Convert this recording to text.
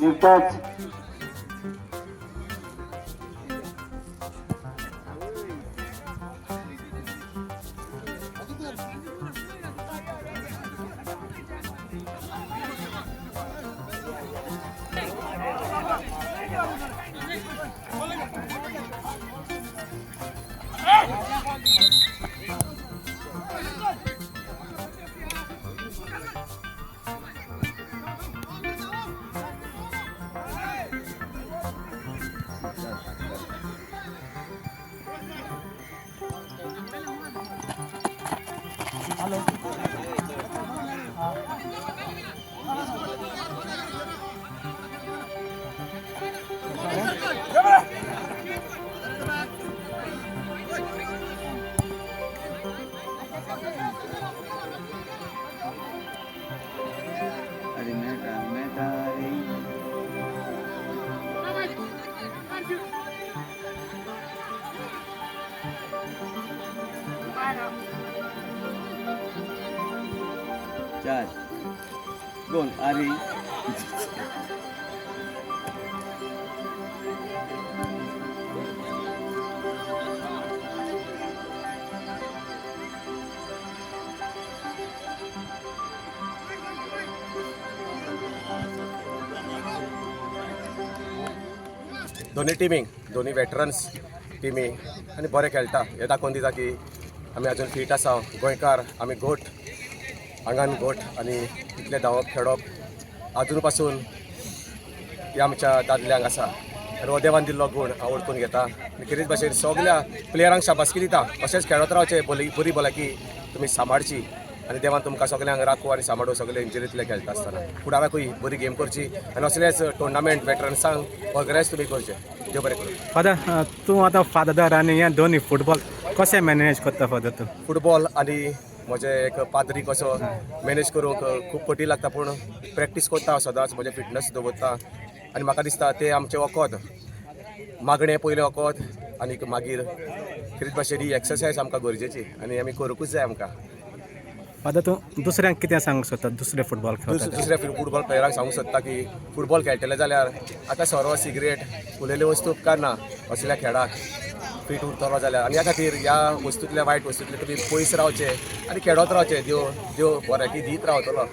नुकताच अरे मेटा मेटा रे। चार दोन अरे दोन्ही टिमींक, दोन्ही वेटरन्स टिमी आनी बरें खेळटा हें दाखोवन दिता की आमी अजून फीट आसा. गोंयकार आमी घोट आंगान घोट आनी इतलें धांवप खेळप आजून पासून ह्या आमच्या दादल्यांक आसा आनी हो देवान दिल्लो गूण हांव वळखून घेता आनी खेरीत भाशेन सगल्या प्लेयरांक शाबासकी दिता. अशेंच खेळत रावचें, बरी भलायकी तुमी सांबाळची आनी देवान तुमकां सगल्यांक राखू आनी सांबाळू सगळे इंजरींतले खेळटा आसतना फुडाराकूय बरी गेम करची आनी असलेच टुर्नामेंट वेटरन्सांक ऑर्गनायज तुमी करचे. देव बरें करूं. फादर, तूं आतां फादर आनी हे दोनी फुटबॉल कशें मॅनेज करता फादर तूं? फुटबॉल आनी म्हजें एक पाद्री कसो मॅनेज करूंक खूब कठीण लागता, पूण प्रॅक्टीस करता हांव सदांच, म्हजें फिटनस दवरता आनी म्हाका दिसता तें आमचें वखद, मागणें पयलें वखद आनी मागीर खेरीत भाशेन ही एक्सरसायज आमकां गरजेची आनी आमी करूंकूच जाय आमकां. फादर, तूं दुसऱ्यांक कितें सांगूंक सोदता, दुसरे फुटबॉल खेळटा? दुसऱ्या फुटबॉल प्लेयरांक सांगूंक सोदता की फुटबॉल खेळटले जाल्यार आतां सोरो, सिगरेट उलयल्यो वस्तू उपकारना असल्या खेळाक फीट उरतलो जाल्यार. आनी ह्या खातीर ह्या वस्तूंतल्या, वायट वस्तूंतले तुमी पयस रावचे आनी खेळत रावचे. देव देव बऱ्याकी दीत रावतलो.